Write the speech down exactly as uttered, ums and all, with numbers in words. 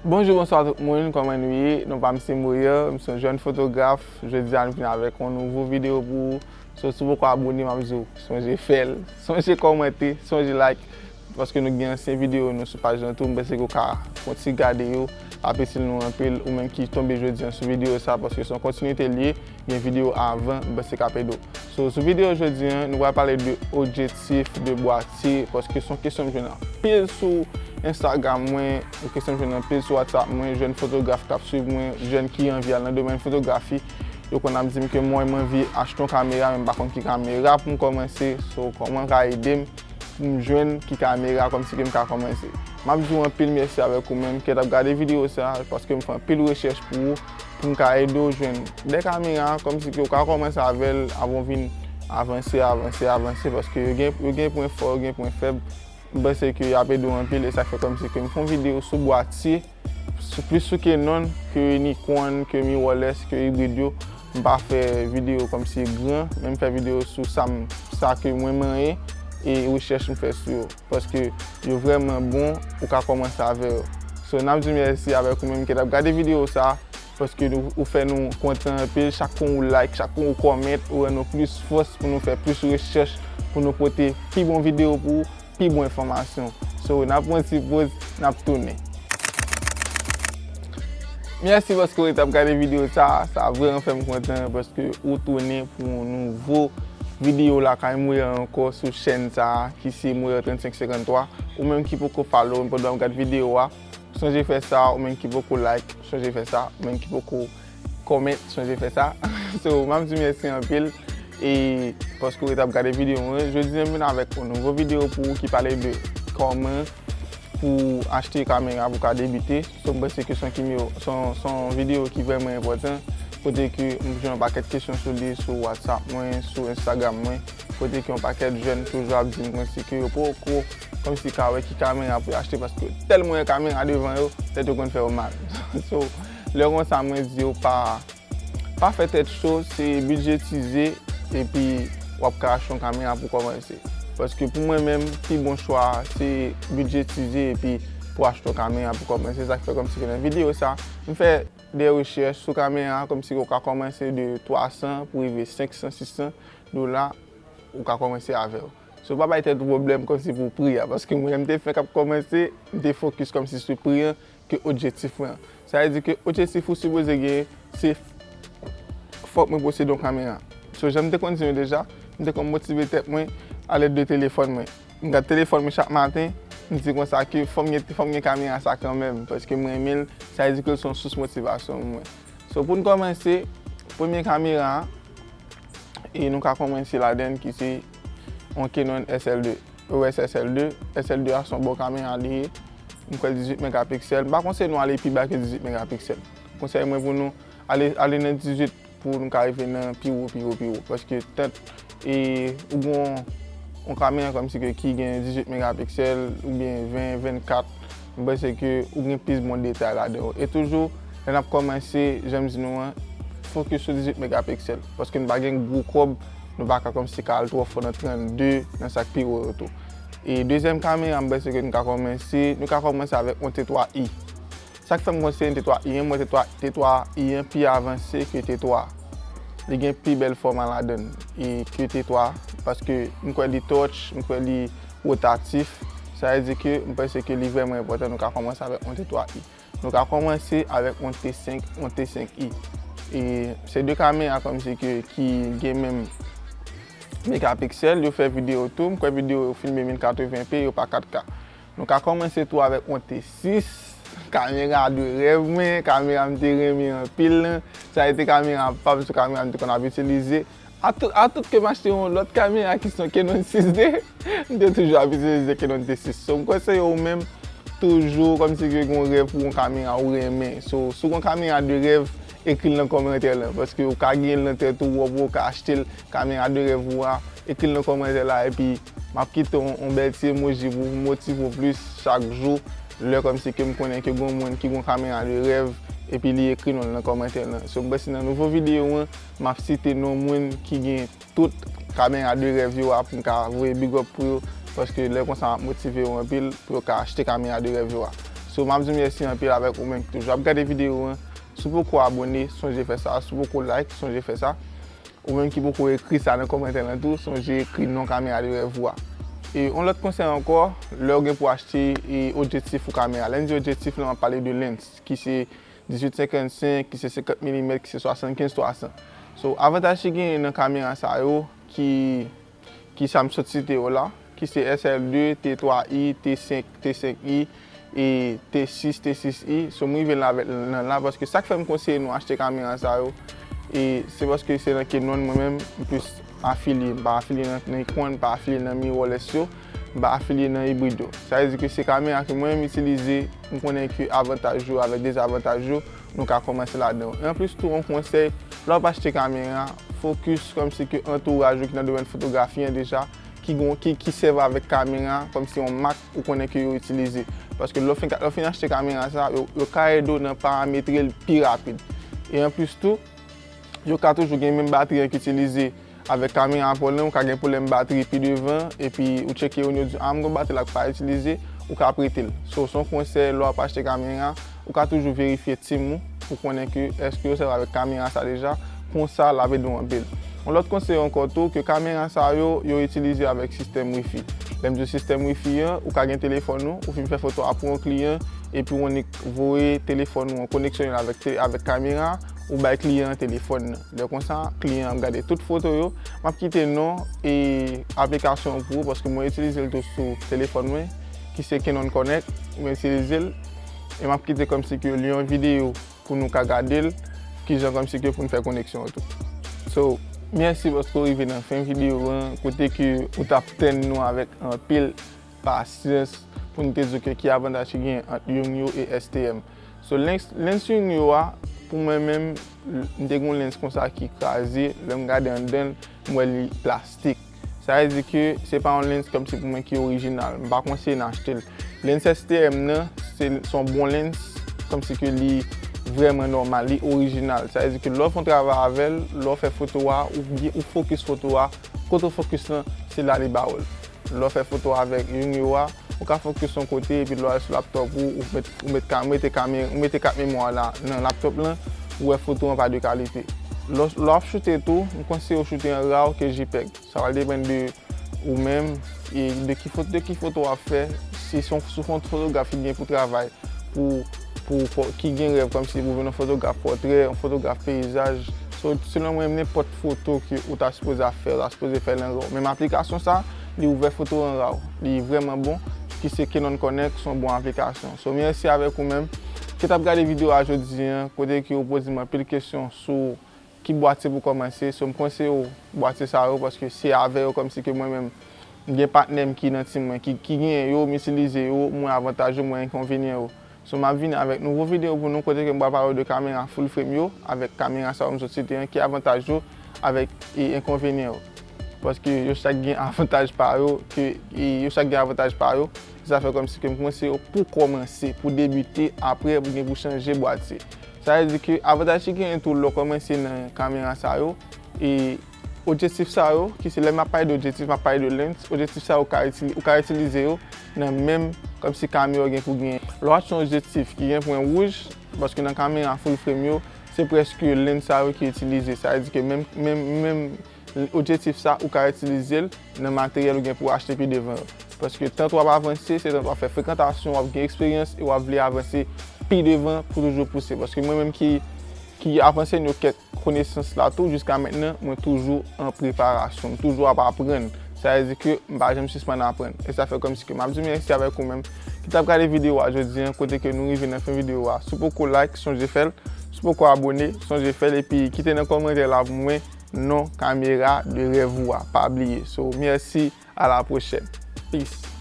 Bonjou, bonswa tout moun, kòman nou ye? Non pa m se Moyer, m se yon jèn fotograf. Jodi a nou vin avèk yon nouvo videyo pou ou. So, si w poko abone, m ap di w, sonje fè l, sonje kòmante, sonje like, paske nou gen ansyen videyo nou sou paj lan tou, m panse ke w ka kontinye gade yo, l ap itil nou anpil, ou menm ki tonbe jodi a sou videyo sa, paske se yon kontinite l ye, gen videyo avan, m panse k ap ede w. So, sou videyo jodi a, nou pral pale de objektif de bwatye, paske se yon kesyon m jwenn anpil sou Instagram mwen, yon kesyon m jwenn anpil sou WhatsApp mwen, jèn fotograf k ap swiv mwen, jèn ki anvi al nan domèn fotografi, yo konn ap di m ke mwen, m anvi achte yon kamera, men m pa konn ki kamera pou m kòmanse, so, kòman w ka ede m pou m jwenn ki kamera kòmsi ke m ka kòmanse. M ap di w anpil mèsi avèk ou menm ki t ap gade videyo sa, paske m fè anpil rechèch pou ou, pou m ka ede w jwenn de kamera, kòmsi ke w ka kòmanse avè l, avan w vin avanse, avanse, avanse, paske yo gen, yo gen pwen fò, yo gen pwen fèb. M panse ke y ap ede w anpil, e sa k fè kòmsi ke m fè yon videyo sou bwatye, sou, plis sou Canon ke Nikon, ke mirrorless, ke ibrid yo. M pa fè videyo kòmsi gran, men m fè videyo sou sa m, sa ke mwen manyen e rechèch m fè sou yo. Paske yo vrèman bon, ou ka kòmanse avè yo. So, n ap di mèsi avèk ou menm ki t ap gade videyo sa, paske nou, ou fè nou kontan anpil. Chak fwa ou like, chak fwa ou kòmante, ou rann nou plis fòs pou nou fè plis rechèch, pou nou pote pi bon videyo pou ou, pi bon enfòmasyon. So, n ap pran ti poz, n ap tounen. Mèsi paske w ret ap gade videyo sa, sa vrèman fè m kontan paske ou tounen pou yon nouvo videyo lakay Moyer ankò sou chèn sa a ki se Moyer trannsenk senkanntwa. Ou menm ki poko follow m pandan w ap gade videyo a, sonje fè sa, ou menm ki poko like, sonje fè sa, ou menm ki poko comment, sonje fè sa. So, m ap di mèsi anpil e paske w ret ap gade videyo mwen. Jodi a m vin avèk yon nouvo videyo pou ou ki pale de kòman pou achte kamera pou ka debite. So, m panse ke se yon ki, se yon, se yon videyo ki vrèman enpòtan, kote ke m jwenn yon pakèt kesyon sou li sou WhatsApp mwen, sou Instagram mwen, kote ke yon pakèt jèn toujou ap di m kòmsi ke yo poko, kòmsi ka wè ki kamera pou yo achte, paske tèlman gen kamera devan yo, tèt yo konn fè yo mal. So, lè konsa, mwen di yo pa, pa fè tèt cho, se bidjetize, epi w ap ka achte yon kamera pou kòmanse. Paske pou mwen menm, pi bon chwa a, se bidjetize, epi pou achte yon kamera pou kòmanse. Sa k fè kòmsi ke nan videyo sa, m fè de rechèch sou kamera, kòmsi ke w ka kòmanse de twa san pou rive senk san, sis san dola, ou ka kòmanse avè yo. So, pa bay tèt ou pwoblèm kòmsi pou pri a, paske mwen, lè m te fenk ap kòmanse, m te fokis kòmsi sou pri an ke objektif mwen an. Sa vle di ke objektif ou sipoze genyen, se fòk mwen posede yon kamera. So, jan m te konn di nou deja, m te konn motive tèt mwen alèd de telefòn mwen. M gad telefòn mwen chak maten, m di konsa ke fò m gen, fò m gen kamera sa kanmenm, paske m renmen l, sa vle di ke l se yon sous motivasyon pou mwen. So, pou n kòmanse, premye kamera a, e nou ka kòmanse ladan l ki se yon Canon S L de. E S S L de, S L de a se yon bon kamera li ye. M kwè l dizuit megapiksèl. M pa konseye nou ale pi ba ke dizuit megapiksèl. Konsèy mwen pou nou, ale, ale nan dizuit pou nou ka rive nan pi wo, pi wo, pi wo. Paske tant e ou gen yon, yon kamera kòmsi ke ki gen dizuit megapiksèl oubyen ven, vennkat, m panse ke ou gen plis bon detay ladan yo. E toujou, lè n ap kòmanse, jan m di nou an, fokis sou dizuit megapiksèl. Paske nou pa gen gwo kòb, nou pa ka kòmsi ka al twò fò nan trannde, nan sa k pi wo yo tou. E dezyèm kamera, m panse ke nou ka kòmanse, nou ka kòmanse avèk yon T twa i. Sa k fè m konseye T twa i an, mwen T twa, T twa i an pi avanse ke T twa. Li gen pi bèl fòma ladan l e ke T twa, paske m kwè li touch, m kwè li wotatif. Sa vle di ke m panse ke li vrèman enpòtan nou ka kòmanse avèk yon T twa i. Nou ka kòmanse avèk yon T senk, yon T senk i. E se de kamera kòmsi ke ki gen menm megapiksèl, yo fè videyo tou. M kwè videyo yo filme mil katreven p, yo pa kat K. Nou ka kòmanse tou avèk yon T sis, kamera de rèv mwen, kamera m te renmen anpil lan. Sa a te kamera pa m, se kamera m te konn ap itilize. Atout, atout ke m achte yon lòt kamera ki se yon Canon sis D, m te toujou ap itilize Canon T sis. So, m konseye ou menm, toujou, kòmsi ke gen yon rèv pou yon kamera ou renmen. So, si w gen yon kamera de rèv, ekri l nan kòmantè lan, paske ou ka gen l nan tèt ou, ou ka achte l, kamera de rèv ou a, ekri l nan kòmantè la, epi m ap kite yon, yon bèl ti emoji pou motive w plis chak jou, lè kòmsi ke m konnen ke gen yon moun ki gen yon kamera de rèv, epi li ekri non l nan kòmantè lan. So, m panse nan nouvo videyo an, m ap site non moun ki gen tout kamera de rèv yo a pou m ka voye big up pou yo, paske lè konsa m ap motive yo anpil pou yo ka achte kamera de rèv yo a. So, m ap di w mèsi anpil avèk ou menm ki toujou ap gade videyo an. Si w poko abòne, sonje fè sa. Si w poko like, sonje fè sa. Ou menm ki poko ekri sa nan kòmantè lan tou, sonje ekri non kamera de rèv ou a. E yon lòt konsèy ankò, lè w gen pou achte e objektif ou kamera. Lè n di objektif la, m ap pale de lens, ki se dizuit senkannsenk, ki se senkant milimèt, ki se swasannkenz twa san. So, avantaj ki genyen nan kamera sa yo, ki, ki sa m sot site yo la, ki se S L de, T twa I, T senk, T senk I, e T sis, T sis I. So, m rive la avèk nan la, paske sa k fè m konseye nou achte kamera sa yo, e se paske se nan Canon mwen menm, m plis afilye. M pa afilye nan Nikon, m pa afilye nan mirrorless yo, m pa afilye nan ibrid yo. Sa vle di ke se kamera ke mwen menm itilize, m konnen ke avantaj yo avèk dezavantaj yo, nou ka kòmanse ladan yo. E anplis tou, yon konsèy, lè w ap achte kamera, fokis kòmsi ke antouraj ou ki nan domèn fotografi an deja, ki gon, ki, ki sèvi avèk kamera, kòmsi yon mak ou konnen ke yo itilize. Paske lè w fin, lè w fin achte kamera sa, yo, yo ka ede w nan parametre l pi rapid. E anplis tou, yo ka toujou gen menm batri an ki itilize avèk kamera pa w lan, ou ka gen pwoblèm batri pi devan, epi ou tcheke yo, yo di, a, m gon batri la k pa itilize, ou ka prete l. So, se yon konsèy, lè w ap achte kamera, ou ka toujou verifye tim ou pou konnen ke èske yo sèvi avèk kamera sa deja, konsa l ap ede w anpil. Yon lòt konsèy ankò tou, ke kamera sa yo, yo itilize avèk sistèm wifi. Lè m di w sistèm wifi an, ou ka gen telefòn ou, ou fin fè foto a pou yon kliyan, epi w annik voye telefòn ou an, koneksyone l avèk te-, avèk kamera, ou bay kliyan an telefòn nan. Lè konsa, kliyan an ap gade tout foto yo. M ap kite non e aplikasyon an pou ou, paske mwen itilize l tou sou telefòn mwen, ki se Canon Connect, mwen itilize l. E m ap kite kòmsi ke li yon videyo pou nou ka gade l, kijan kòmsi ke pou n fè koneksyon an tou. So, mèsi paske w rive nan fen videyo an, kote ke ou t ap tann nou avèk anpil pasyans pou n te di w ke ki avantaj ki genyen ant Yongnuo e S T M. So, lens, lens Yongnuo a, pou mwen menm, m te gen yon lens konsa ki kraze, lè m gade anndan l, m wè li plastik. Sa vle di ke se pa yon lens kòmsi pou mwen ki orijinal. M pa konseye n achte l. Lens S T M nan, se, se yon bon lens, kòmsi ke li vrèman nòmal, li orijinal. Sa vle di ke lè w fè yon travay avè l, lè w fè foto a, ou, ou fokis foto a, kote w fokis lan, se la li ba w l. Lè w fè foto avèk Yongnuo a, ou ka fokis yon kote, epi lè w al sou laptòp ou, ou met, ou met ka-, ou mete kamera, ou mete kat memwa la nan laptòp lan, ou wè foto an pa de kalite. Lè w, lè w ap choute tou, m konseye w choute an raw ke JPEG. Sa va depann de ou menm, e de ki foto, de ki foto w ap fè, si se yon, si w se yon fotograf ki gen pou travay, pou, pou, pou, ki gen rèv kòmsi pou vin yon fotograf pòtrè, yon fotograf peyizaj. So, selon mwen, nenpòt foto ke ou ta sipoze ap fè, ou ta sipoze fè l an raw. Menm aplikasyon sa, li ouvè foto an raw. Li vrèman bon, ki se Canon Connect, se yon bon aplikasyon. So, mèsi avèk ou menm ki t ap gade videyo a jodi an, kote ke ou poze m anpil kesyon sou ki bwatye pou kòmanse. So, m konseye w bwatye sa yo, paske se avè yo kòmsi ke mwen menm, m gen patnè m ki nan tim mwen, ki, ki genyen yo, m itilize yo, m wè avantaj yo, m wè enkonvenyan yo. So, m ap vini avèk nouvo videyo pou nou, kote ke m pral pale w de kamera full frame yo, avèk kamera sa yo m sot site an, ki avantaj yo avèk e enkonvenyan yo. Paske yo chak gen avantaj pa yo, ke, e yo chak gen avantaj pa yo. Se sa fè kòmsi ke m konseye w pou kòmanse, pou debite, apre ou gen pou chanje bwatye. Sa vle di ke avantaj ki genyen tou lè w kòmanse nan kamera sa yo, e objektif sa yo, ki se lè m ap pale de objektif, m ap pale de lens, objektif sa yo ou ka itili-, ou ka itilize yo nan menm kòmsi kamera w gen pou genyen. Lè w achte yon objektif ki gen pwen wouj, paske nan kamera full frame yo, se prèske lens sa yo ki itilize. Sa vle di ke menm, menm, menm objektif sa, ou ka itilize l nan materyèl ou gen pou achte pi devan yo. Paske tank w ap avanse, se tank w ap fè frekantasyon, w ap gen eksperyans e w ap vle avanse pi devan pou toujou pouse. Paske mwen menm ki, ki ap ansenye w kèk konesans la tou, jiska mentnan, mwen toujou an preparasyon, m toujou ap aprann. Sa vle di ke m pa janm sispann aprann. E sa fè kòmsi ke m ap di mèsi avèk ou menm ki t ap gade videyo a jodi an, kote ke nou rive nan fen videyo a. Si w poko like, sonje fè l. Si w poko abòne, sonje fè l. Epi kite nan kòmantè la pou mwen non kamera de rèv ou a. Pa bliye. So, mèsi, a la pwochèn. Peace.